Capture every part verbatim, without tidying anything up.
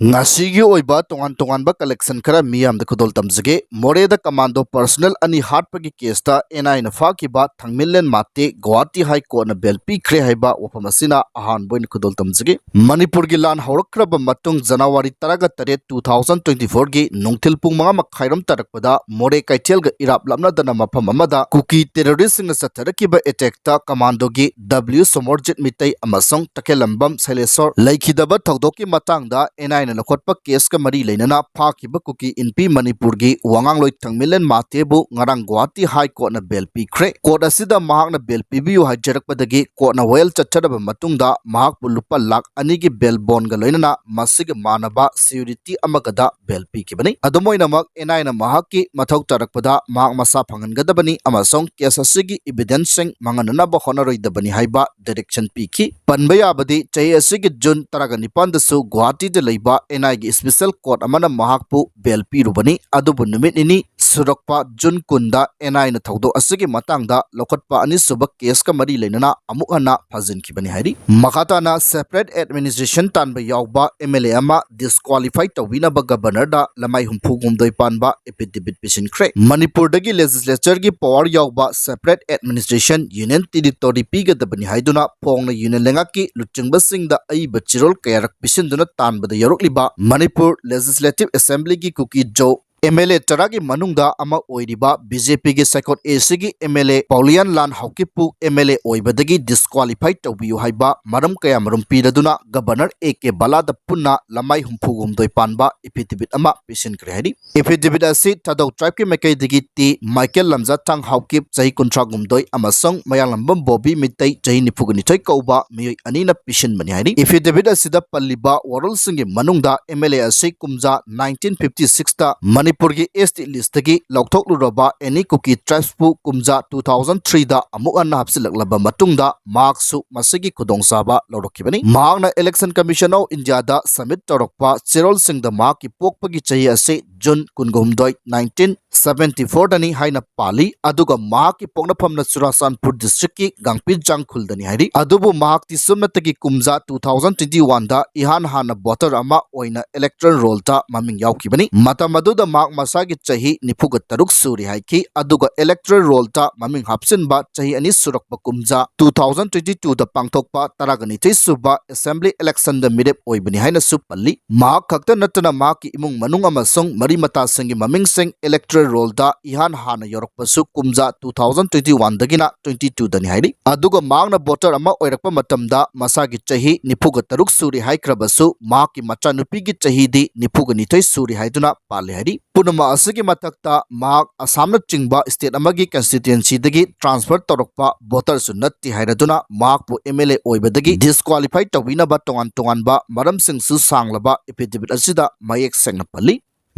ꯉꯁꯤꯒꯤ ꯑꯣꯏꯕ ꯇꯣꯉꯥꯟ ꯇꯣꯉꯥꯟꯕ collection ꯈꯔ ꯃꯤꯌꯥꯝꯗ ꯈꯨꯗꯣꯜ ꯇꯝꯖꯒꯦ꯫ ꯃꯣꯔꯦꯗ commando personnel ꯑꯅꯤ ꯍꯥꯠꯄꯒꯤ caseꯇ NIAꯅ ꯐꯥꯈꯤꯕ ꯊꯥꯡꯃꯤꯟꯂꯦꯟ ꯃꯥꯇꯦ ꯒꯨꯋꯥꯍꯥꯇꯤ High Courtꯅ bail ꯄꯤꯈ꯭ꯔꯦ ꯍꯥꯏꯕ ꯋꯥꯐꯝ ꯑꯁꯤꯅ ꯑꯍꯥꯟꯕ ꯑꯣꯏꯅ ꯈꯨꯗꯣꯜ ꯇꯝꯖꯒꯦ꯫ ꯃꯅꯤꯄꯨꯔꯒꯤ ꯂꯥꯟ ꯍꯧꯔꯛꯈ꯭ꯔꯕ ꯃꯇꯨꯡ January ꯇꯔꯥꯒ ꯇꯔꯦꯠ, two thousand twenty fourꯒꯤ ꯅꯨꯡꯊꯤꯜ ꯄꯨꯡ ꯃꯉꯥ ꯃꯈꯥꯏꯔꯣꯝ ꯇꯥꯔꯛꯄꯗ ꯃꯣꯔꯦ ꯀꯩꯊꯦꯜꯒ ꯏꯔꯥꯞ ꯂꯥꯞꯅꯗꯅ ꯃꯐꯝ ꯑꯃꯗ ꯀꯨꯀꯤ terroristꯁꯤꯡꯅ ꯆꯠꯊꯔꯛꯈꯤꯕ attackꯇ commandoꯒꯤ W ꯁꯣꯃꯣꯔꯖꯤꯠ ꯃꯤꯇꯩ ꯑꯃꯁꯨꯡ ꯇꯈꯦꯜꯂꯝꯕꯝ ꯁꯩꯂꯦꯁꯣꯔ ꯂꯩꯈꯤꯗꯕ ꯊꯧꯗꯣꯛꯀꯤ ꯃꯇꯥꯡꯗ NIAꯅ ꯂꯧꯈꯠꯄ caseꯀ ꯃꯔꯤ ꯂꯩꯅꯅ ꯐꯥꯈꯤꯕ ꯀꯨꯀꯤ ꯏꯟꯄꯤ ꯃꯅꯤꯄꯨꯔꯒꯤ ꯋꯥꯉꯥꯡꯂꯣꯏ ꯊꯥꯡꯃꯤꯟꯂꯦꯟ ꯃꯥꯇꯦꯕꯨ ꯉꯔꯥꯡ ꯒꯨꯋꯥꯍꯥꯇꯤ High Courtꯅ bail ꯄꯤꯈ꯭ꯔꯦ꯫ Court ꯑꯁꯤꯗ ꯃꯍꯥꯛꯅ bail ꯄꯤꯕꯤꯌꯨ ꯍꯥꯏꯖꯔꯛꯄꯗꯒꯤ courtꯅ ꯋꯥꯌꯦꯜ ꯆꯠꯊꯔꯕ ꯃꯇꯨꯡꯗ ꯃꯍꯥꯛꯄꯨ ꯂꯨꯄꯥ ꯂꯥꯈ ꯑꯅꯤꯒꯤ bail bondꯒ ꯂꯣꯏꯅꯅ ꯃꯁꯤꯒ ꯃꯥꯟꯅꯕ security ꯑꯃꯒꯗ bail ꯄꯤꯈꯤꯕꯅꯤ꯫ ꯑꯗꯨꯝ ꯑꯣꯏꯅꯃꯛ NIAꯅ ꯃꯍꯥꯛꯀꯤ ꯃꯊꯧ ꯇꯥꯔꯛꯄꯗ ꯃꯍꯥꯛ ꯃꯁꯥ ꯐꯪꯍꯟꯒꯗꯕꯅꯤ ꯑꯃꯁꯨꯡ case ꯑꯁꯤꯒꯤ evidenceꯁꯤꯡ ꯃꯥꯡꯍꯟꯅꯅꯕ ꯍꯣꯠꯅꯔꯣꯏꯗꯕꯅꯤ ꯍꯥꯏꯕ direction ꯄꯤꯈꯤ꯫ ꯄꯟꯕ ꯌꯥꯕꯗꯤ, ꯆꯍꯤ ꯑꯁꯤꯒꯤ June ꯇꯔꯥꯒ ꯅꯤꯄꯥꯟꯗꯁꯨ ꯒꯨꯋꯥꯍꯥꯇꯤꯗ ꯂꯩꯕ NIAꯒꯤ special court ꯑꯃꯅ ꯃꯍꯥꯛꯄꯨ bail ꯄꯤꯔꯨꯕꯅꯤ꯫ ꯑꯗꯨꯕꯨ ꯅꯨꯃꯤꯠ ꯅꯤꯅꯤ ꯁꯨꯔꯛꯄ June ꯀꯨꯟꯗ NIAꯅ ꯊꯧꯗꯣꯛ ꯑꯁꯤꯒꯤ ꯃꯇꯥꯡꯗ ꯂꯧꯈꯠꯄ ꯑꯅꯤꯁꯨꯕ caseꯀ ꯃꯔꯤ ꯂꯩꯅꯅ ꯑꯃꯨꯛ ꯍꯟꯅ ꯐꯥꯖꯤꯟꯈꯤꯕꯅꯤ ꯍꯥꯏꯔꯤ꯫ ꯃꯈꯥ ꯇꯥꯅ separate administration ꯇꯥꯟꯕ ꯌꯥꯎꯕ MLA ꯑꯃ disqualify ꯇꯧꯕꯤꯅꯕ governorꯗ ꯂꯃꯥꯏ ꯍꯨꯝꯐꯨ ꯍꯨꯝꯗꯣꯏ ꯄꯥꯟꯕ affidavit ꯄꯤꯁꯤꯟꯈ꯭ꯔꯦ꯫ ꯃꯅꯤꯄꯨꯔꯗꯒꯤ legislatureꯒꯤ power ꯌꯥꯎꯕ separate administration union territory ꯄꯤꯒꯗꯕꯅꯤ ꯍꯥꯏꯗꯨꯅ ꯐꯣꯡꯅ union ꯂꯩꯉꯥꯛꯀꯤ ꯂꯨꯆꯤꯡꯕꯁꯤꯡꯗ ꯑꯏꯕ ꯆꯦꯔꯣꯜ ꯀꯌꯥꯔꯛ ꯄꯤꯁꯤꯟꯗꯨꯅ ꯇꯥꯟꯕꯗ ꯌꯥꯎꯔꯛꯂꯤꯕ ꯃꯅꯤꯄꯨꯔ Legislative Assemblyꯒꯤ ꯀꯨꯀꯤ ꯖꯣ MLA ꯇꯔꯥꯒꯤ ꯃꯅꯨꯡꯗ ꯑꯃ ꯑꯣꯏꯔꯤꯕ BJPꯒꯤ ꯁꯥꯏꯀꯣꯠ ACꯒꯤ MLA ꯄꯥꯎꯂꯤꯌꯥꯟ ꯂꯥꯟ ꯍꯥꯎꯀꯤꯞꯄꯨ MLA ꯑꯣꯏꯕꯗꯒꯤ disqualify ꯇꯧꯕꯤꯌꯨ ꯍꯥꯏꯕ ꯃꯔꯝ ꯀꯌꯥꯃꯔꯨꯝ ꯄꯤꯔꯗꯨꯅ governor A K ꯕꯂꯥꯗ ꯄꯨꯟꯅ ꯂꯃꯥꯏ ꯍꯨꯝꯐꯨ ꯍꯨꯝꯗꯣꯏ ꯄꯥꯟꯕ affidavit ꯑꯃ ꯄꯤꯁꯤꯟꯈ꯭ꯔꯦ ꯍꯥꯏꯔꯤ꯫ Affidavit ꯑꯁꯤ ꯊꯥꯗꯧ tribeꯀꯤ ꯃꯥꯏꯀꯩꯗꯒꯤ ꯇꯤ ꯃꯥꯏꯀꯦꯜ ꯂꯝꯖꯥꯊꯥꯡ ꯍꯥꯎꯀꯤꯞ, ꯆꯍꯤ ꯀꯨꯟꯊ꯭ꯔꯥ ꯍꯨꯝꯗꯣꯏ, ꯑꯃꯁꯨꯡ ꯃꯌꯥꯡꯂꯝꯕꯝ ꯕꯣꯕꯤ ꯃꯤꯇꯩ, ꯆꯍꯤ ꯅꯤꯐꯨꯒ ꯅꯤꯊꯣꯏ ꯀꯧꯕ ꯃꯤꯑꯣꯏ ꯑꯅꯤꯅ ꯄꯤꯁꯤꯟꯕꯅꯤ ꯍꯥꯏꯔꯤ꯫ Affidavit ꯑꯁꯤꯗ ꯄꯜꯂꯤꯕ ꯋꯥꯔꯣꯜꯁꯤꯡꯒꯤ ꯃꯅꯨꯡꯗ MLA ꯑꯁꯤ ꯀꯨꯝꯖꯥ nineteen fifty sixꯇ ꯃꯅꯤꯄꯨꯔꯒꯤ ST listꯇꯒꯤ ꯂꯧꯊꯣꯛꯂꯨꯔꯕ any ꯀꯨꯀꯤ tribesꯄꯨ ꯀꯨꯝꯖꯥ two thousand threeꯗ ꯑꯃꯨꯛ ꯍꯟꯅ ꯍꯥꯞꯆꯤꯜꯂꯛꯂꯕ ꯃꯇꯨꯡꯗ ꯃꯍꯥꯛꯁꯨ ꯃꯁꯤꯒꯤ ꯈꯨꯗꯣꯡꯆꯥꯕ ꯂꯧꯔꯛꯈꯤꯕꯅꯤ꯫ ꯃꯍꯥꯛꯅ Election Commission of Indiaꯗ submit ꯇꯧꯔꯛꯄ ꯆꯦꯔꯣꯜꯁꯤꯡꯗ ꯃꯍꯥꯛꯀꯤ ꯄꯣꯛꯄꯒꯤ ꯆꯍꯤ ꯑꯁꯤ June ꯀꯨꯟꯒ ꯍꯨꯝꯗꯣꯏ, nineteen ꯁꯚꯦꯟꯇꯤ ꯐꯣꯔꯗꯅꯤ ꯍꯥꯏꯅ ꯄꯥꯜꯂꯤ꯫ ꯑꯗꯨꯒ ꯃꯍꯥꯛꯀꯤ ꯄꯣꯛꯅꯐꯝꯅ ꯆꯨꯔꯥꯆꯥꯟꯄꯨꯔ districtꯀꯤ ꯒꯥꯡꯄꯤꯖꯥꯡ ꯈꯨꯜꯗꯅꯤ ꯍꯥꯏꯔꯤ꯫ ꯑꯗꯨꯕꯨ ꯃꯍꯥꯛꯇꯤ ꯁꯨꯞꯅꯇꯒꯤ ꯀꯨꯝꯖꯥ two thousand twenty oneꯗ ꯏꯍꯥꯟ ꯍꯥꯟꯅ voter ꯑꯃ ꯑꯣꯏꯅ electoral rollꯗ ꯃꯃꯤꯡ ꯌꯥꯎꯈꯤꯕꯅꯤ꯫ ꯃꯇꯝ ꯑꯗꯨꯗ ꯃꯍꯥꯛ ꯃꯁꯥꯒꯤ ꯆꯍꯤ ꯅꯤꯐꯨꯒ ꯇꯔꯨꯛ ꯁꯨꯔꯤ ꯍꯥꯏꯈꯤ꯫ ꯑꯗꯨꯒ electoral rollꯗ ꯃꯃꯤꯡ ꯍꯥꯞꯆꯤꯟꯕ ꯆꯍꯤ ꯑꯅꯤ ꯁꯨꯔꯛꯄ ꯀꯨꯝꯖꯥ two thousand twenty twoꯗ ꯄꯥꯡꯊꯣꯛꯄ ꯇꯔꯥꯒ ꯅꯤꯊꯣꯏ ꯁꯨꯕ assembly electionꯗ ꯃꯤꯔꯦꯞ ꯑꯣꯏꯕꯅꯤ ꯍꯥꯏꯅꯁꯨ ꯄꯜꯂꯤ꯫ ꯃꯍꯥꯛ ꯈꯛꯇ ꯅꯠꯇꯅ ꯃꯍꯥꯛꯀꯤ ꯏꯃꯨꯡ ꯃꯅꯨꯡ ꯑꯃꯁꯨꯡ ꯃꯔꯤ ꯃꯇꯥꯁꯤꯡꯒꯤ ꯃꯃꯤꯡꯁꯤꯡ electoral rollꯗ ꯏꯍꯥꯟ ꯍꯥꯟꯅ ꯌꯧꯔꯛꯄꯁꯨ ꯀꯨꯝꯖꯥ two thousand twenty oneꯗꯒꯤꯅ twenty twoꯗꯅꯤ ꯍꯥꯏꯔꯤ꯫ ꯑꯗꯨꯒ ꯃꯍꯥꯛꯅ voter ꯑꯃ ꯑꯣꯏꯔꯛꯄ ꯃꯇꯝꯗ ꯃꯁꯥꯒꯤ ꯆꯍꯤ ꯅꯤꯐꯨꯒ ꯇꯔꯨꯛ ꯁꯨꯔꯤ ꯍꯥꯏꯈ꯭ꯔꯕꯁꯨ ꯃꯍꯥꯛꯀꯤ ꯃꯆꯥꯅꯨꯄꯤꯒꯤ ꯆꯍꯤꯗꯤ ꯅꯤꯐꯨꯒ ꯅꯤꯊꯣꯏ ꯁꯨꯔꯤ ꯍꯥꯏꯗꯨꯅ ꯄꯥꯜꯂꯤ ꯍꯥꯏꯔꯤ꯫ ꯄꯨꯝꯅꯃꯛ ꯑꯁꯤꯒꯤ ꯃꯊꯛꯇ ꯃꯍꯥꯛ ꯑꯁꯥꯝꯅꯆꯤꯡꯕ state ꯑꯃꯒꯤ constituencyꯗꯒꯤ transfer ꯇꯧꯔꯛꯄ voterꯁꯨ ꯅꯠꯇꯦ ꯍꯥꯏꯔꯗꯨꯅ ꯃꯍꯥꯛꯄꯨ MLA ꯑꯣꯏꯕꯗꯒꯤ disqualify ꯇꯧꯕꯤꯅꯕ ꯇꯣꯉꯥꯟ ꯇꯣꯉꯥꯟꯕ ꯃꯔꯝꯁꯤꯡꯁꯨ ꯁꯥꯡꯂꯕ affidavit ꯑꯁꯤꯗ ꯃꯌꯦꯛ ꯁꯦꯡꯅ ꯄꯜꯂꯤ꯫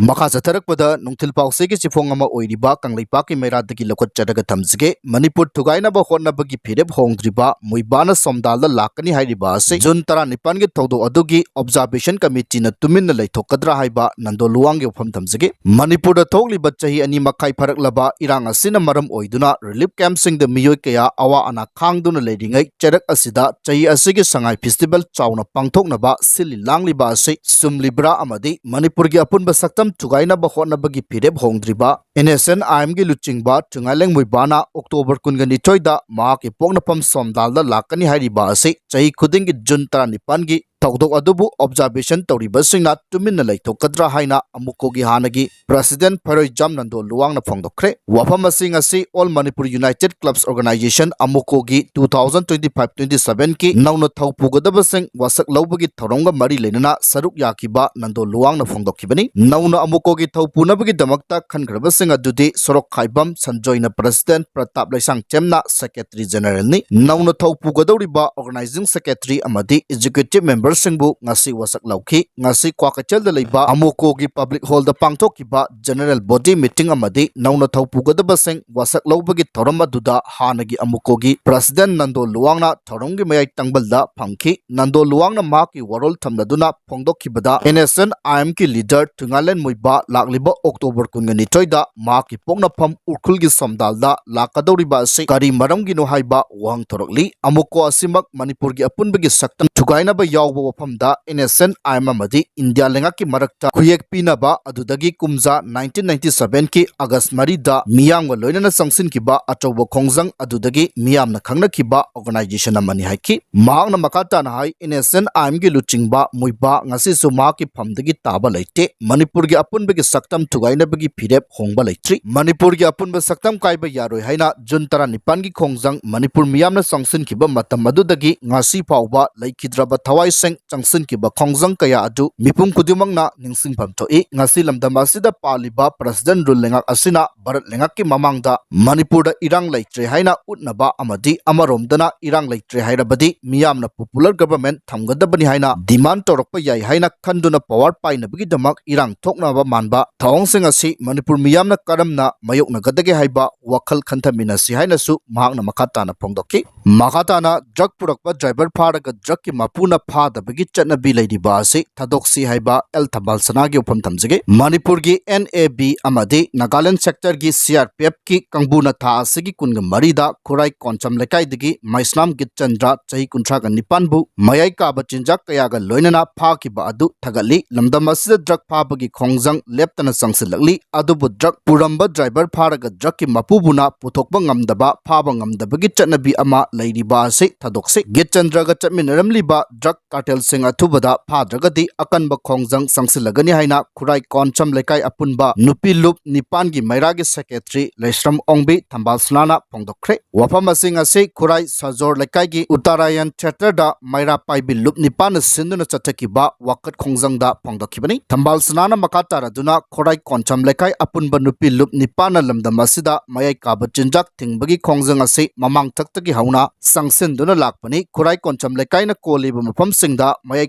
ꯃꯈꯥ ꯆꯠꯊꯔꯛꯄꯗ ꯅꯨꯡꯊꯤꯜ ꯄꯥꯎꯆꯦꯒꯤ ꯆꯤꯐꯣꯡ ꯑꯃ ꯑꯣꯏꯔꯤꯕ ꯀꯪꯂꯩꯄꯥꯛꯀꯤ ꯃꯩꯔꯥꯗꯒꯤ ꯂꯧꯈꯠꯆꯔꯒ ꯊꯝꯖꯒꯦ꯫ ꯃꯅꯤꯄꯨꯔ ꯊꯨꯒꯥꯏꯅꯕ ꯍꯣꯠꯅꯕꯒꯤ ꯐꯤꯔꯦꯞ ꯍꯣꯡꯗ꯭ꯔꯤꯕ ꯃꯨꯏꯕꯥꯅ ꯁꯣꯝꯗꯥꯜꯗ ꯂꯥꯛꯀꯅꯤ ꯍꯥꯏꯔꯤꯕ ꯑꯁꯤ ꯖꯨꯟ ꯇꯔꯥꯅꯤꯄꯥꯟꯒꯤ ꯊꯧꯗꯣꯛ ꯑꯗꯨꯒꯤ observation committeeꯅ ꯇꯨꯃꯤꯟꯅ ꯂꯩꯊꯣꯛꯀꯗ꯭ꯔꯥ ꯍꯥꯏꯕ ꯅꯟꯗꯣ ꯂꯨꯋꯥꯡꯒꯤ ꯋꯥꯐꯝ ꯊꯝꯖꯒꯦ꯫ ꯃꯅꯤꯄꯨꯔꯗ ꯊꯣꯛꯂꯤꯕ ꯆꯍꯤ ꯑꯅꯤ ꯃꯈꯥꯏ ꯐꯥꯔꯛꯂꯕ ꯏꯔꯥꯡ ꯑꯁꯤꯅ ꯃꯔꯝ ꯑꯣꯏꯗꯨꯅ relief campꯁꯤꯡꯗ ꯃꯤꯑꯣꯏ ꯀꯌꯥ ꯑꯋꯥ ꯑꯅꯥ ꯈꯥꯡꯗꯨꯅ ꯂꯩꯔꯤꯉꯩ ꯆꯩꯔꯛ ꯑꯁꯤꯗ ꯆꯍꯤ ꯑꯁꯤꯒꯤ ꯁꯉꯥꯏ festival ꯆꯥꯎꯅ ꯄꯥꯡꯊꯣꯛꯅꯕ ꯁꯤꯜꯂꯤ ꯂꯥꯡꯂꯤꯕ ꯑꯁꯤ ꯆꯨꯝꯂꯤꯕ꯭ꯔꯥ ꯑꯃꯗꯤ ꯃꯅꯤꯄꯨꯔꯒꯤ ꯑꯄꯨꯟꯕ ꯁꯛꯇꯝ ꯊꯨꯒꯥꯏꯅꯕ ꯍꯣꯠꯅꯕꯒꯤ ꯐꯤꯔꯦꯞ ꯍꯣꯡꯗ꯭ꯔꯤꯕ NSCN-IMꯒꯤ ꯂꯨꯆꯤꯡꯕ ꯊꯨꯉꯥꯏꯂꯦꯡ ꯃꯨꯏꯕꯥꯅ October ꯀꯨꯟꯒ ꯅꯤꯊꯣꯏꯗ ꯃꯍꯥꯛꯀꯤ ꯄꯣꯛꯅꯐꯝ ꯁꯣꯝꯗꯥꯜꯗ ꯂꯥꯛꯀꯅꯤ ꯍꯥꯏꯔꯤꯕ ꯑꯁꯤ ꯆꯍꯤ ꯈꯨꯗꯤꯡꯒꯤ ꯖꯨꯟ ꯇꯔꯥꯅꯤꯄꯥꯟꯒꯤ ꯊꯧꯗꯣꯛ ꯑꯗꯨꯕꯨ observation ꯇꯧꯔꯤꯕꯁꯤꯡꯅ ꯇꯨꯃꯤꯟꯅ ꯂꯩꯊꯣꯛꯀꯗ꯭ꯔꯥ ꯍꯥꯏꯅ ꯑꯃꯨꯀꯣꯒꯤ ꯍꯥꯟꯅꯒꯤ president ꯐꯔꯣꯏꯖꯥꯝ ꯅꯟꯗꯣ ꯂꯨꯋꯥꯡꯅ ꯐꯣꯡꯗꯣꯛꯈ꯭ꯔꯦ꯫ ꯋꯥꯐꯝ ꯑꯁꯤ ꯉꯁꯤ All Manipur United Clubs Organisation, ꯑꯃꯨꯀꯣꯒꯤ two thousand twenty five twenty sevenꯒꯤ ꯅꯧꯅ ꯊꯧ ꯄꯨꯒꯗꯕꯁꯤꯡ ꯋꯥꯁꯛ ꯂꯧꯕꯒꯤ ꯊꯧꯔꯝꯒ ꯃꯔꯤ ꯂꯩꯅꯅ ꯁꯔꯨꯛ ꯌꯥꯈꯤꯕ ꯅꯟꯗꯣ ꯂꯨꯋꯥꯡꯅ ꯐꯣꯡꯗꯣꯛꯈꯤꯕꯅꯤ꯫ ꯅꯧꯅ ꯑꯃꯨꯀꯣꯒꯤ ꯊꯧ ꯄꯨꯅꯕꯒꯤꯗꯃꯛꯇ ꯈꯟꯈ꯭ꯔꯕꯁꯤꯡ ꯑꯗꯨꯗꯤ ꯁꯣꯔꯣꯛꯈꯥꯏꯕꯝ ꯁꯟꯖꯣꯏꯅ president, ꯄ꯭ꯔꯇꯥꯞ ꯂꯩꯁꯥꯡꯊꯦꯝꯅ secretary generalꯅꯤ꯫ ꯅꯧꯅ ꯊꯧ ꯄꯨꯒꯗꯧꯔꯤꯕ organizing secretary ꯑꯃꯗꯤ executive member ꯃꯦꯝꯕꯔꯁꯤꯡꯕꯨ ꯉꯁꯤ ꯋꯥꯁꯛ ꯂꯧꯈꯤ꯫ ꯉꯁꯤ ꯀ꯭ꯋꯥꯀꯩꯊꯦꯜꯗ ꯂꯩꯕ ꯑꯃꯨꯀꯣꯒꯤ ꯄꯕ꯭ꯂꯤꯛ ꯍꯣꯜꯗ ꯄꯥꯡꯊꯣꯛꯈꯤꯕ ꯖꯦꯅꯔꯦꯜ ꯕꯣꯗꯤ ꯃꯤꯇꯤꯡ ꯑꯃꯗꯤ ꯅꯧꯅ ꯊꯧ ꯄꯨꯒꯗꯕꯁꯤꯡ ꯋꯥꯁꯛ ꯂꯧꯕꯒꯤ ꯊꯧꯔꯝ ꯑꯗꯨꯗ ꯍꯥꯟꯅꯒꯤ ꯑꯃꯨꯀꯣꯒꯤ ꯄ꯭ꯔꯁꯤꯗꯦꯟ ꯅꯟꯗꯣ ꯂꯨꯋꯥꯡꯅ ꯊꯧꯔꯝꯒꯤ ꯃꯌꯥꯏ ꯇꯪꯕꯜꯗ ꯐꯝꯈꯤ꯫ ꯅꯟꯗꯣ ꯂꯨꯋꯥꯡꯅ ꯃꯍꯥꯛꯀꯤ ꯋꯥꯔꯣꯜ ꯊꯝꯂꯗꯨꯅ ꯐꯣꯡꯗꯣꯛꯈꯤꯕꯗ, ꯑꯦꯟ ꯑꯦꯁ ꯑꯦꯟ ꯑꯥꯏ ꯑꯦꯝꯒꯤ ꯂꯤꯗꯔ ꯊꯨꯏꯉꯥꯂꯦꯟ ꯃꯨꯏꯕꯥ ꯂꯥꯛꯂꯤꯕ ꯑꯣꯛꯇꯣꯕꯔ ꯀꯨꯟꯒ ꯅꯤꯊꯣꯏꯗ ꯃꯍꯥꯛꯀꯤ ꯄꯣꯛꯅꯐꯝ ꯎꯈ꯭ꯔꯨꯜꯒꯤ ꯁꯣꯝꯗꯥꯜꯗ ꯂꯥꯛꯀꯗꯧꯔꯤꯕ ꯑꯁꯤ ꯀꯔꯤ ꯃꯔꯝꯒꯤꯅꯣ ꯍꯥꯏꯕ ꯋꯥꯍꯪ ꯊꯣꯔꯛꯂꯤ꯫ ꯑꯃꯨꯀꯣ ꯑꯁꯤꯃꯛ ꯃꯅꯤꯄꯨꯔꯒꯤ ꯑꯄꯨꯟꯕꯒꯤ ꯁꯛꯇꯝ ꯊꯨꯒꯥꯏꯅꯕ ꯌꯥꯎꯕ ꯋꯥꯐꯝꯗ N S N I M ꯑꯃꯗꯤ ꯏꯟꯗꯤꯌꯥ ꯂꯩꯉꯥꯛꯀꯤ ꯃꯔꯛꯇ ꯈꯨꯌꯦꯛ ꯄꯤꯅꯕ ꯑꯗꯨꯗꯒꯤ ꯀꯨꯝꯖꯥ ꯅꯥꯏꯟꯇꯤꯟ ꯅꯥꯏꯟꯇꯤ ꯁꯚꯦꯟꯒꯤ ꯑꯥꯒꯁ ꯃꯔꯤꯗ ꯃꯤꯌꯥꯝꯒ ꯂꯣꯏꯅꯅ ꯆꯪꯁꯤꯟꯈꯤꯕ ꯑꯆꯧꯕ ꯈꯣꯡꯖꯪ ꯑꯗꯨꯗꯒꯤ ꯃꯤꯌꯥꯝꯅ ꯈꯪꯅꯈꯤꯕ ꯑꯣꯔꯒꯅꯥꯏꯖꯦꯁꯟ ꯑꯃꯅꯤ ꯍꯥꯏꯈꯤ꯫ ꯃꯍꯥꯛꯅ ꯃꯈꯥ ꯇꯥꯅ ꯍꯥꯏ, ꯑꯦꯟ ꯑꯦꯁ ꯑꯦꯟ ꯑꯥꯏ ꯑꯦꯝꯒꯤ ꯂꯨꯆꯤꯡꯕ ꯃꯨꯏꯕꯥ ꯉꯁꯤꯁꯨ ꯃꯍꯥꯛꯀꯤ ꯐꯝꯗꯒꯤ ꯇꯥꯕ ꯂꯩꯇꯦ꯫ ꯃꯅꯤꯄꯨꯔꯒꯤ ꯑꯄꯨꯟꯕꯒꯤ ꯁꯛꯇꯝ ꯊꯨꯒꯥꯏꯅꯕꯒꯤ ꯐꯤꯔꯦꯞ ꯍꯣꯡꯕ ꯂꯩꯇ꯭ꯔꯤ꯫ ꯃꯅꯤꯄꯨꯔꯒꯤ ꯑꯄꯨꯟꯕ ꯁꯛꯇꯝ ꯀꯥꯏꯕ ꯌꯥꯔꯣꯏ ꯍꯥꯏꯅ ꯖꯨꯟ ꯇꯔꯥꯅꯤꯄꯥꯟꯒꯤ ꯈꯣꯡꯖꯪ ꯃꯅꯤꯄꯨꯔ ꯃꯤꯌꯥꯝꯅ ꯆꯪꯁꯤꯟꯈꯤꯕ ꯃꯇꯝ ꯑꯗꯨꯗꯒꯤ ꯉꯁꯤ ꯐꯥꯎꯕ ꯂꯩꯈꯤꯗ꯭ꯔꯕ ꯊꯋꯥꯏꯁꯤꯡ ꯆꯪꯁꯤꯟꯈꯤꯕ ꯈꯣꯡꯖꯪ ꯀꯌꯥ ꯑꯗꯨ ꯃꯤꯄꯨꯝ ꯈꯨꯗꯤꯡꯃꯛꯅ ꯅꯤꯡꯁꯤꯡꯐꯝ ꯊꯣꯛꯏ꯫ ꯉꯁꯤ ꯂꯝꯗꯝ ꯑꯁꯤꯗ ꯄꯥꯜꯂꯤꯕ ꯄ꯭ꯔꯁꯤꯗꯦꯟ ꯔꯨꯜ ꯂꯩꯉꯥꯛ ꯑꯁꯤꯅ ꯚꯥꯔꯠ ꯂꯩꯉꯥꯛꯀꯤ ꯃꯃꯥꯡꯗ ꯃꯅꯤꯄꯨꯔꯗ ꯏꯔꯥꯡ ꯂꯩꯇ꯭ꯔꯦ ꯍꯥꯏꯅ ꯎꯠꯅꯕ ꯑꯃꯗꯤ ꯑꯃꯔꯣꯝꯗꯅ ꯏꯔꯥꯡ ꯂꯩꯇ꯭ꯔꯦ ꯍꯥꯏꯔꯕꯗꯤ ꯃꯤꯌꯥꯝꯅ ꯄꯣꯄꯨꯂꯔ ꯒꯚꯔꯟꯃꯦꯟꯠ ꯊꯝꯒꯗꯕꯅꯤ ꯍꯥꯏꯅ ꯗꯤꯃꯥꯟꯗ ꯇꯧꯔꯛꯄ ꯌꯥꯏ ꯍꯥꯏꯅ ꯈꯟꯗꯨꯅ ꯄꯋꯥꯔ ꯄꯥꯏꯅꯕꯒꯤꯗꯃꯛ ꯏꯔꯥꯡ ꯊꯣꯛꯅꯕ ꯃꯥꯟꯕ ꯊꯧꯑꯣꯡꯁꯤꯡ ꯑꯁꯤ ꯃꯅꯤꯄꯨꯔ ꯃꯤꯌꯥꯝꯅ ꯀꯔꯝꯅ ꯃꯥꯌꯣꯛꯅꯒꯗꯒꯦ ꯍꯥꯏꯕ ꯋꯥꯈꯜ ꯈꯟꯊꯃꯤꯟꯅꯁꯤ ꯍꯥꯏꯅꯁꯨ ꯃꯍꯥꯛꯅ ꯃꯈꯥ ꯇꯥꯅ ꯐꯣꯡꯗꯣꯛꯈꯤ꯫ ꯃꯈꯥ ꯇꯥꯅ ꯗ꯭ꯔꯒ ꯄꯨꯔꯛꯄ ꯗ꯭ꯔꯥꯏꯚꯔ ꯐꯥꯔꯒ ꯗ꯭ꯔꯒꯀꯤ ꯃꯄꯨꯅ ꯐꯥꯗꯕꯒꯤ ꯆꯠꯅꯕꯤ ꯂꯩꯔꯤꯕ ꯑꯁꯤ ꯊꯥꯗꯣꯛꯁꯤ ꯍꯥꯏꯕ ꯑꯦꯜ ꯊꯝꯕꯥꯜ ꯁꯅꯥꯒꯤ ꯋꯥꯐꯝ ꯊꯝꯖꯒꯦ꯫ ꯃꯅꯤꯄꯨꯔꯒꯤ ꯑꯦꯟ ꯑꯦ ꯕꯤ ꯑꯃꯗꯤ ꯅꯥꯒꯥꯂꯦꯟ ꯁꯦꯛꯇꯔꯒꯤ ꯁꯤ ꯑꯥꯔ ꯄꯤ ꯑꯦꯐꯀꯤ ꯀꯥꯡꯕꯨꯅ ꯊꯥ ꯑꯁꯤꯒꯤ ꯀꯨꯟꯒ ꯃꯔꯤꯗ ꯈꯨꯔꯥꯏ ꯀꯣꯟꯆꯝ ꯂꯩꯀꯥꯏꯗꯒꯤ ꯃꯩꯁꯅꯥꯝ ꯒꯤꯠꯆꯟꯗ꯭ꯔ ꯆꯍꯤ ꯀꯨꯟꯊ꯭ꯔꯥꯒ ꯅꯤꯄꯥꯟꯕꯨ ꯃꯌꯥꯏ ꯀꯥꯕ ꯆꯤꯟꯖꯥꯛ ꯀꯌꯥꯒ ꯂꯣꯏꯅꯅ ꯐꯥꯈꯤꯕ ꯑꯗꯨ ꯊꯥꯒꯠꯂꯤ꯫ ꯂꯝꯗꯝ ꯑꯁꯤꯗ ꯗ꯭ꯔꯒ ꯐꯥꯕꯒꯤ ꯈꯣꯡꯖꯪ ꯂꯦꯞꯇꯅ ꯆꯪꯁꯤꯜꯂꯛꯂꯤ꯫ ꯑꯗꯨꯕꯨ ꯗ꯭ꯔꯒ ꯄꯨꯔꯝꯕ ꯗ꯭ꯔꯥꯏꯚꯔ ꯐꯥꯔꯒ ꯗ꯭ꯔꯒꯀꯤ ꯃꯄꯨꯕꯨꯅ ꯄꯨꯊꯣꯛꯄ ꯉꯝꯗꯕ, ꯐꯥꯕ ꯉꯝꯗꯕꯒꯤ ꯆꯠꯅꯕꯤ ꯑꯃ ꯂꯩꯔꯤꯕ ꯑꯁꯤ ꯊꯥꯗꯣꯛꯁꯤ꯫ ꯒꯤꯠꯆꯟꯗ꯭ꯔꯒ ꯆꯠꯃꯤꯟꯅꯔꯝꯂꯤꯕ ꯗ꯭ꯔꯒ ꯀꯥꯔꯇꯦꯜꯁꯤꯡ ꯑꯊꯨꯕꯗ ꯐꯥꯗ꯭ꯔꯒꯗꯤ ꯑꯀꯟꯕ ꯈꯣꯡꯖꯪ ꯆꯪꯁꯤꯜꯂꯒꯅꯤ ꯍꯥꯏꯅ ꯈꯨꯔꯥꯏ ꯀꯣꯟꯆꯝ ꯂꯩꯀꯥꯏ ꯑꯄꯨꯟꯕ ꯅꯨꯄꯤ ꯂꯨꯞ ꯅꯤꯄꯥꯟꯒꯤ ꯃꯩꯔꯥꯒꯤ ꯁꯦꯀ꯭ꯔꯦꯇꯔꯤ ꯂꯩꯁ꯭ꯔꯝ ꯑꯣꯡꯕꯤ ꯊꯝꯕꯥꯜ ꯁꯅꯥꯅ ꯐꯣꯡꯗꯣꯛꯈ꯭ꯔꯦ꯫ ꯋꯥꯐꯝ ꯑꯁꯤ ꯉꯁꯤ ꯈꯨꯔꯥꯏ ꯁꯖꯣꯔ ꯂꯩꯀꯥꯏꯒꯤ ꯎꯠꯇꯔꯥꯌꯟ ꯊꯤꯌꯦꯇꯔꯗ ꯃꯩꯔꯥ ꯄꯥꯏꯕꯤ ꯂꯨꯞ ꯅꯤꯄꯥꯟꯅ ꯁꯤꯟꯗꯨꯅ ꯆꯠꯊꯈꯤꯕ ꯋꯥꯀꯠ ꯈꯣꯡꯖꯪꯗ ꯐꯣꯡꯗꯣꯛꯈꯤꯕꯅꯤ꯫ ꯊꯝꯕꯥꯜ ꯁꯅꯥꯅ ꯃꯈꯥ ꯇꯥꯔꯗꯨꯅ ꯈꯨꯔꯥꯏ ꯀꯣꯟꯆꯝ ꯂꯩꯀꯥꯏ ꯑꯄꯨꯟꯕ ꯅꯨꯄꯤ ꯂꯨꯞ ꯅꯤꯄꯥꯟꯅ ꯂꯝꯗꯝ ꯑꯁꯤꯗ ꯃꯌꯥꯏ ꯀꯥꯕ ꯆꯤꯟꯖꯥꯛ ꯊꯤꯡꯕꯒꯤ ꯈꯣꯡꯖꯪ ꯑꯁꯤ ꯃꯃꯥꯡꯊꯛꯇꯒꯤ ꯍꯧꯅ ꯆꯪꯁꯤꯟꯗꯨꯅ ꯂꯥꯛꯄꯅꯤ꯫ ꯈꯨꯔꯥꯏ ꯀꯣꯟꯆꯝ ꯂꯩꯀꯥꯏꯅ ꯀꯣꯜꯂꯤꯕ ꯃꯐꯝꯁꯤꯡ ꯗ ꯃꯌꯥꯏ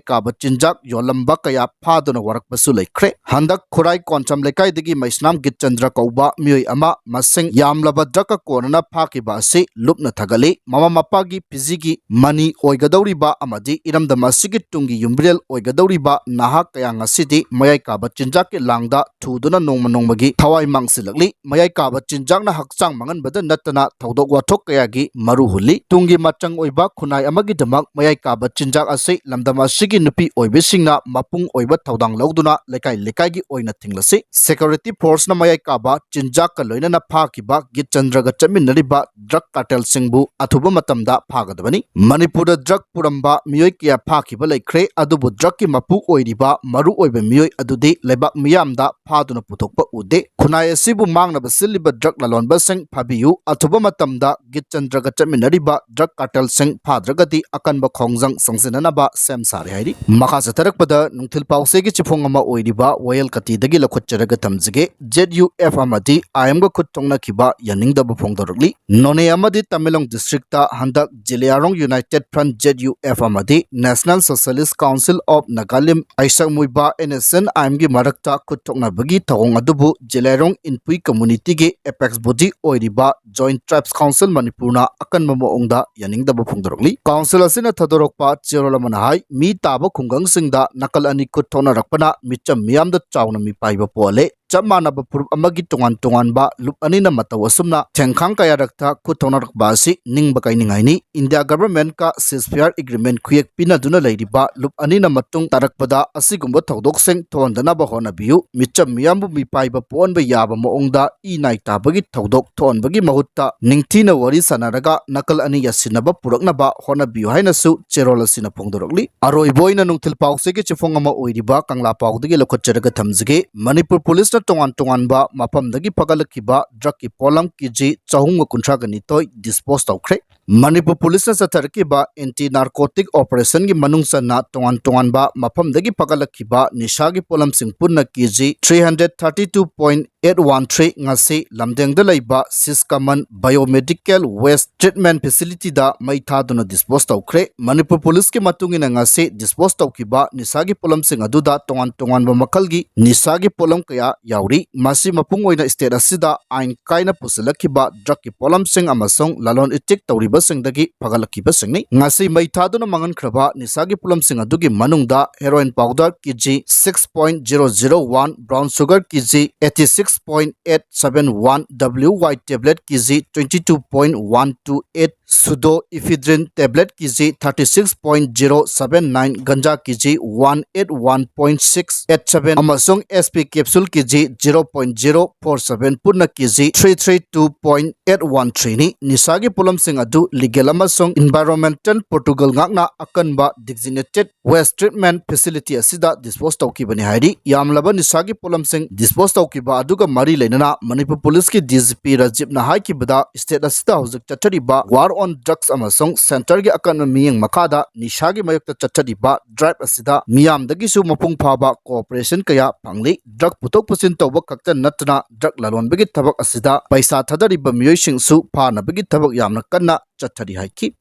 ꯀꯥꯕ ꯆꯤꯟꯖꯥꯛ ꯌꯣꯜꯂꯝꯕ ꯀꯌꯥ ꯐꯥꯗꯨꯅ ꯋꯥꯔꯛꯄꯁꯨ ꯂꯩꯈ꯭ꯔꯦ꯫ ꯍꯟꯗꯛ ꯈꯨꯔꯥꯏ ꯀꯣꯟꯁꯝ ꯂꯩꯀꯥꯏꯗꯒꯤ ꯃꯩꯁꯅꯥꯝ ꯒꯤꯠꯆꯟꯗ꯭ꯔ ꯀꯧꯕ ꯃꯤꯑꯣꯏ ꯑꯃ ꯃꯁꯤꯡ ꯌꯥꯝꯂꯕ ꯗ꯭ꯔꯒꯀ ꯀꯣꯟꯅꯅ ꯐꯥꯈꯤꯕ ꯑꯁꯤ ꯂꯨꯞꯅ ꯊꯥꯒꯠꯂꯤ꯫ ꯃꯃꯥ ꯃꯄꯥꯒꯤ ꯄꯤꯖꯤꯒꯤ ꯃꯅꯤ ꯑꯣꯏꯒꯗꯧꯔꯤꯕ ꯑꯃꯗꯤ ꯏꯔꯝꯗꯝ ꯑꯁꯤꯒꯤ ꯇꯨꯡꯒꯤ ꯌꯨꯝꯕꯤꯔꯦꯜ ꯑꯣꯏꯒꯗꯧꯔꯤꯕ ꯅꯍꯥ ꯀꯌꯥ ꯉꯁꯤꯗꯤ ꯃꯌꯥꯏ ꯀꯥꯕ ꯆꯤꯟꯖꯥꯛꯀꯤ ꯂꯥꯡꯗ ꯊꯨꯗꯨꯅ ꯅꯣꯡꯃ ꯅꯣꯡꯃꯒꯤ ꯊꯋꯥꯏ ꯃꯥꯡꯁꯤꯜꯂꯛꯂꯤ꯫ ꯃꯌꯥꯏ ꯀꯥꯕ ꯆꯤꯟꯖꯥꯛꯅ ꯍꯛꯆꯥꯡ ꯃꯥꯡꯍꯟꯕꯗ ꯅꯠꯇꯅ ꯊꯧꯗꯣꯛ ꯋꯥꯊꯣꯛ ꯀꯌꯥꯒꯤ ꯃꯔꯨ ꯍꯨꯜꯂꯤ꯫ ꯇꯨꯡꯒꯤ ꯃꯆꯪ ꯑꯣꯏꯕ ꯈꯨꯟꯅꯥꯏ ꯑꯃꯒꯤꯗꯃꯛ ꯃꯌꯥꯏ ꯀꯥꯕ ꯆꯤꯟꯖꯥꯛ ꯑꯁꯤ ꯂꯝꯗꯝ ꯑꯁꯤꯒꯤ ꯅꯨꯄꯤ ꯑꯣꯏꯕꯤꯁꯤꯡꯅ ꯃꯄꯨꯡ ꯑꯣꯏꯕ ꯊꯧꯗꯥꯡ ꯂꯧꯗꯨꯅ ꯂꯩꯀꯥꯏ ꯂꯩꯀꯥꯏꯒꯤ ꯑꯣꯏꯅ ꯊꯤꯡꯂꯁꯤ꯫ Security forceꯅ ꯃꯌꯥꯏ ꯀꯥꯕ ꯆꯤꯟꯖꯥꯛꯀ ꯂꯣꯏꯅꯅ ꯐꯥꯈꯤꯕ ꯒꯤꯠꯆꯟꯗ꯭ꯔꯒ ꯆꯠꯃꯤꯟꯅꯔꯤꯕ ꯗ꯭ꯔꯒ ꯀꯥꯔꯇꯦꯜꯁꯤꯡꯕꯨ ꯑꯊꯨꯕ ꯃꯇꯝꯗ ꯐꯥꯒꯗꯕꯅꯤ꯫ ꯃꯅꯤꯄꯨꯔꯗ ꯗ꯭ꯔꯒ ꯄꯨꯔꯝꯕ ꯃꯤꯑꯣꯏ ꯀꯌꯥ ꯐꯥꯈꯤꯕ ꯂꯩꯈ꯭ꯔꯦ, ꯑꯗꯨꯕꯨ ꯗ꯭ꯔꯒꯀꯤ ꯃꯄꯨ ꯑꯣꯏꯔꯤꯕ ꯃꯔꯨ ꯑꯣꯏꯕ ꯃꯤꯑꯣꯏ ꯑꯗꯨꯗꯤ ꯂꯩꯕꯥꯛ ꯃꯤꯌꯥꯝꯗ ꯐꯥꯗꯨꯅ ꯄꯨꯊꯣꯛꯄ ꯎꯗꯦ꯫ ꯈꯨꯟꯅꯥꯏ ꯑꯁꯤꯕꯨ ꯃꯥꯡꯅꯕ ꯁꯤꯜꯂꯤꯕ ꯗ꯭ꯔꯒ ꯂꯂꯣꯟꯕꯁꯤꯡ ꯐꯥꯕꯤꯌꯨ꯫ ꯑꯊꯨꯕ ꯃꯇꯝꯗ ꯒꯤꯠꯆꯟꯗ꯭ꯔꯒ ꯆꯠꯃꯤꯟꯅꯔꯤꯕ ꯗ꯭ꯔꯒ ꯀꯥꯔꯇꯦꯜꯁꯤꯡ ꯐꯥꯗ꯭ꯔꯒꯗꯤ ꯑꯀꯟꯕ ꯈꯣꯡꯖꯪ ꯆꯪꯁꯤꯟꯅꯅꯕ ꯁꯦꯝ ꯁꯥꯔꯦ ꯍꯥꯏꯔꯤ꯫ ꯃꯈꯥ ꯆꯠꯊꯔꯛꯄꯗ ꯅꯨꯡꯊꯤꯜ ꯄꯥꯎꯆꯦꯒꯤ ꯆꯤꯐꯣꯡ ꯑꯃ ꯑꯣꯏꯔꯤꯕ ꯋꯥꯌꯦꯜ ꯀꯇꯤꯗꯒꯤ ꯂꯧꯈꯠꯆꯔꯒ ꯊꯝꯖꯒꯦ꯫ ꯖꯦꯠ ꯌꯨ ꯑꯦꯐ ꯑꯃꯗꯤ ꯑꯥꯏ ꯑꯦꯝꯒ ꯈꯨꯠ ꯊꯣꯛꯅꯈꯤꯕ ꯌꯥꯅꯤꯡꯗꯕ ꯐꯣꯡꯗꯣꯔꯛꯂꯤ꯫ ꯅꯣꯅꯦ ꯑꯃꯗꯤ ꯇꯃꯦꯡꯂꯣꯡ ꯗꯤꯁꯇ꯭ꯔꯤꯛꯇ ꯍꯟꯗꯛ ꯖꯤꯂꯤꯌꯥꯔꯣꯡ united front, Z U F, ꯑꯃꯗꯤ national socialist council of Nagaland, Isak Muivah, N S N I ꯑꯦꯝꯒꯤ ꯃꯔꯛꯇ ꯈꯨꯠ ꯊꯣꯛꯅꯕꯒꯤ ꯊꯧꯑꯣꯡ ꯑꯗꯨꯕꯨ ꯖꯤꯂꯤꯌꯥꯔꯣꯡ ꯏꯟꯄꯨꯏ ꯀꯝꯃ꯭ꯌꯨꯅꯤꯇꯤꯒꯤ ꯑꯦꯄꯦꯛꯁ ꯕꯣꯗꯤ ꯑꯣꯏꯔꯤꯕ ꯖꯣꯏꯟꯠ ꯇ꯭ꯔꯥꯏꯕꯁ ꯀꯥꯎꯟꯁꯤꯜ ꯃꯅꯤꯄꯨꯔꯅ ꯑꯀꯟꯕ ꯃꯑꯣꯡꯗ ꯌꯥꯅꯤꯡꯗꯕ ꯐꯣꯡꯗꯣꯔꯛꯂꯤ꯫ ꯀꯥꯎꯟꯁꯤꯜ ꯑꯁꯤꯅ ꯊꯥꯗꯣꯔꯛꯄ ꯆꯦꯔꯣꯜ ꯑꯃꯅ ꯍꯥꯏ, ꯃꯤ ꯇꯥꯕ ꯈꯨꯡꯒꯪꯁꯤꯡꯗ ꯅꯥꯀꯜ ꯑꯅꯤ ꯈꯨꯠ ꯊꯣꯛꯅꯔꯛꯄꯅ ꯃꯤꯆꯝ ꯃꯤꯌꯥꯝꯗ ꯆꯥꯎꯅ ꯃꯤꯄꯥꯏꯕ ꯄꯣꯛꯍꯜꯂꯦ꯫ ꯆꯞ ꯃꯥꯟꯅꯕ ꯐꯨꯔꯨꯞ ꯑꯃꯒꯤ ꯇꯣꯉꯥꯟ ꯇꯣꯉꯥꯟꯕ ꯂꯨꯞ ꯑꯅꯤꯅ ꯃꯇꯧ ꯑꯁꯨꯝꯅ ꯊꯦꯡꯈꯥꯡ ꯀꯌꯥꯔꯛꯇ ꯈꯨꯠ ꯊꯣꯛꯅꯔꯛꯄ ꯑꯁꯤ ꯅꯤꯡꯕ ꯀꯥꯏꯅꯤꯡꯉꯥꯏꯅꯤ꯫ ꯏꯟꯗꯤꯌꯥ ꯒꯚꯔꯟꯃꯦꯟꯠꯀ ceasefire agreement ꯈꯨꯌꯦꯛ ꯄꯤꯅꯗꯨꯅ ꯂꯩꯔꯤꯕ ꯂꯨꯞ ꯑꯅꯤꯅ ꯃꯇꯨꯡ ꯇꯥꯔꯛꯄꯗ ꯑꯁꯤꯒꯨꯝꯕ ꯊꯧꯗꯣꯛꯁꯤꯡ ꯊꯣꯛꯍꯟꯗꯅꯕ ꯍꯣꯠꯅꯕꯤꯌꯨ꯫ ꯃꯤꯆꯝ ꯃꯤꯌꯥꯝꯕꯨ ꯃꯤꯄꯥꯏꯕ ꯄꯣꯛꯍꯟꯕ ꯌꯥꯕ ꯃꯑꯣꯡꯗ ꯏ ꯅꯥꯏ ꯇꯥꯕꯒꯤ ꯊꯧꯗꯣꯛ ꯊꯣꯛꯍꯟꯕꯒꯤ ꯃꯍꯨꯠꯇ ꯅꯤꯡꯊꯤꯅ ꯋꯥꯔꯤ ꯁꯥꯟꯅꯔꯒ ꯅꯥꯀꯜ ꯑꯅꯤ ꯌꯥꯁꯤꯟꯅꯕ ꯄꯨꯔꯛꯅꯕ ꯍꯣꯠꯅꯕꯤꯌꯨ ꯍꯥꯏꯅꯁꯨ ꯆꯦꯔꯣꯜ ꯑꯁꯤꯅ ꯐꯣꯡꯗꯣꯔꯛꯂꯤ꯫ ꯑꯔꯣꯏꯕ ꯑꯣꯏꯅ ꯅꯨꯡꯊꯤꯜ ꯄꯥꯎꯆꯦꯒꯤ ꯆꯤꯐꯣꯡ ꯑꯃ ꯑꯣꯏꯔꯤꯕ ꯀꯪꯂꯥ ꯄꯥꯎꯗꯒꯤ ꯂꯧꯈꯠꯆꯔꯒ ꯊꯝꯖꯒꯦ꯫ ꯃꯅꯤꯄꯨꯔ ꯄꯨꯂꯤꯁꯅ ꯇꯣꯉꯥꯟ ꯇꯣꯉꯥꯟꯕ ꯃꯐꯝꯗꯒꯤ ꯐꯒꯠꯂꯛꯈꯤꯕ ꯗ꯭ꯔꯒꯀꯤ ꯄꯣꯠꯂꯝ ꯀꯦꯖꯤ ꯆꯍꯨꯝꯒ ꯀꯨꯟꯊ꯭ꯔꯥꯒ ꯅꯤꯊꯣꯏ ꯗꯤꯁꯄꯣꯖ ꯇꯧꯈ꯭ꯔꯦ꯫ ꯃꯅꯤꯄꯨꯔ ꯄꯨꯂꯤꯁꯅ ꯆꯠꯊꯔꯛꯈꯤꯕ ꯑꯦꯟꯇꯤ ꯅꯥꯔꯀꯣꯇꯤꯛ ꯑꯣꯄꯔꯦꯁꯟꯒꯤ ꯃꯅꯨꯡ ꯆꯟꯅ ꯇꯣꯉꯥꯟ ꯇꯣꯉꯥꯟꯕ ꯃꯐꯝꯗꯒꯤ ꯐꯒꯠꯂꯛꯈꯤꯕ ꯅꯤꯁꯥꯒꯤ ꯄꯣꯠꯂꯝꯁꯤꯡ ꯄꯨꯟꯅ kg three hundred thirty two point eight one three ꯉꯁꯤ ꯂꯝꯗꯦꯡꯗ ꯂꯩꯕ ꯁꯤꯁꯀꯃꯟ Biomedical Waste Treatment Facility ꯗ ꯃꯩ ꯊꯥꯗꯨꯅ dispose ꯇꯧꯈ꯭ꯔꯦ꯫ ꯃꯅꯤꯄꯨꯔ ꯄꯨꯂꯤꯁꯀꯤ ꯃꯇꯨꯡ ꯏꯟꯅ ꯉꯁꯤ dispose ꯇꯧꯈꯤꯕ ꯅꯤꯁꯥꯒꯤ ꯄꯣꯠꯂꯝꯁꯤꯡ ꯑꯗꯨꯗ ꯇꯣꯉꯥꯟ ꯇꯣꯉꯥꯟꯕ ꯃꯈꯜꯒꯤ ꯅꯤꯁꯥꯒꯤ ꯄꯣꯠꯂꯝ ꯀꯌꯥ ꯌꯥꯎꯔꯤ꯫ ꯃꯁꯤ ꯃꯄꯨꯡ ꯑꯣꯏꯅ state ꯑꯁꯤꯗ ꯑꯥꯏꯟ ꯀꯥꯏꯅ ꯄꯨꯁꯤꯜꯂꯛꯈꯤꯕ drug ꯀꯤ ꯄꯣꯠꯂꯝꯁꯤꯡ ꯑꯃꯁꯨꯡ ꯂꯂꯣꯟ ꯏꯇꯤꯛ ꯇꯧꯔꯤꯕꯁꯤꯡꯗꯒꯤ ꯐꯒꯠꯂꯛꯈꯤꯕꯁꯤꯡꯅꯤ꯫ ꯉꯁꯤ ꯃꯩ ꯊꯥꯗꯨꯅ ꯃꯥꯡꯍꯟꯈ꯭ꯔꯕ ꯅꯤꯁꯥꯒꯤ ꯄꯣꯠꯂꯝꯁꯤꯡ ꯑꯗꯨꯒꯤ ꯃꯅꯨꯡꯗ heroin powder ꯀꯦꯖꯤ six point zero zero one, brown sugar ꯀꯦꯖꯤ eighty six point eight seven one, W Y tablet ꯀꯦꯖꯤ twenty two point one two eight, pseudoephedrine tablet ꯀꯦꯖꯤ thirty six point zero seven nine, ganja ꯀꯦꯖꯤ one eight one point six eight seven ꯑꯃꯁꯨꯡ S P capsule ꯀꯦꯖꯤ zero point zero four seven, ꯄꯨꯟꯅ ꯀꯦꯖꯤ three three two point eight one three ꯅꯤ꯫ ꯅꯤꯁꯥꯒꯤ ꯄꯣꯠꯂꯝꯁꯤꯡ ꯑꯗꯨ legal ꯑꯃꯁꯨꯡ environmental protocol ꯉꯥꯛꯅ ꯑꯀꯟꯕ designated waste treatment facility ꯑꯁꯤꯗ dispose ꯇꯧꯈꯤꯕꯅꯤ ꯍꯥꯏꯔꯤ꯫ ꯌꯥꯝꯂꯕ ꯅꯤꯁꯥꯒꯤ ꯄꯣꯠꯂꯝꯁꯤꯡ dispose ꯇꯧꯈꯤꯕ ꯑꯗꯨꯒ ꯃꯔꯤ ꯂꯩꯅꯅ ꯃꯅꯤꯄꯨꯔ ꯄꯨꯂꯤꯁꯀꯤ D G P ꯔꯥꯖꯤꯞꯅ ꯍꯥꯏꯈꯤꯕꯗ, state ꯑꯁꯤꯗ ꯍꯧꯖꯤꯛ ꯆꯠꯊꯔꯤꯕ war on drugs ꯑꯃꯁꯨꯡ centre ꯒꯤ ꯑꯀꯟꯕ ꯃꯤꯠꯌꯦꯡ ꯃꯈꯥꯗ ꯅꯤꯁꯥꯒꯤ ꯃꯥꯌꯣꯛꯇ ꯆꯠꯊꯔꯤꯕ drive ꯑꯁꯤꯗ ꯃꯤꯌꯥꯝꯗꯒꯤꯁꯨ ꯃꯄꯨꯡ ꯐꯥꯕ cooperation ꯀꯌꯥ ꯐꯪꯂꯤ꯫ Drug ꯄꯨꯊꯣꯛ ꯄꯨꯁꯤꯟ ꯇꯧꯕ ꯈꯛꯇ ꯅꯠꯇꯅ drug ꯂꯂꯣꯟꯕꯒꯤ ꯊꯕꯛ ꯑꯁꯤꯗ ꯄꯩꯁꯥ ꯊꯥꯗꯔꯤꯕ ꯃꯤꯑꯣꯏꯁꯤꯡꯁꯨ ꯐꯥꯅꯕꯒꯤ ꯊꯕꯛ ꯌꯥꯝꯅ ꯀꯟꯅ ꯆꯠꯊꯔꯤ ꯍꯥꯏꯈꯤ꯫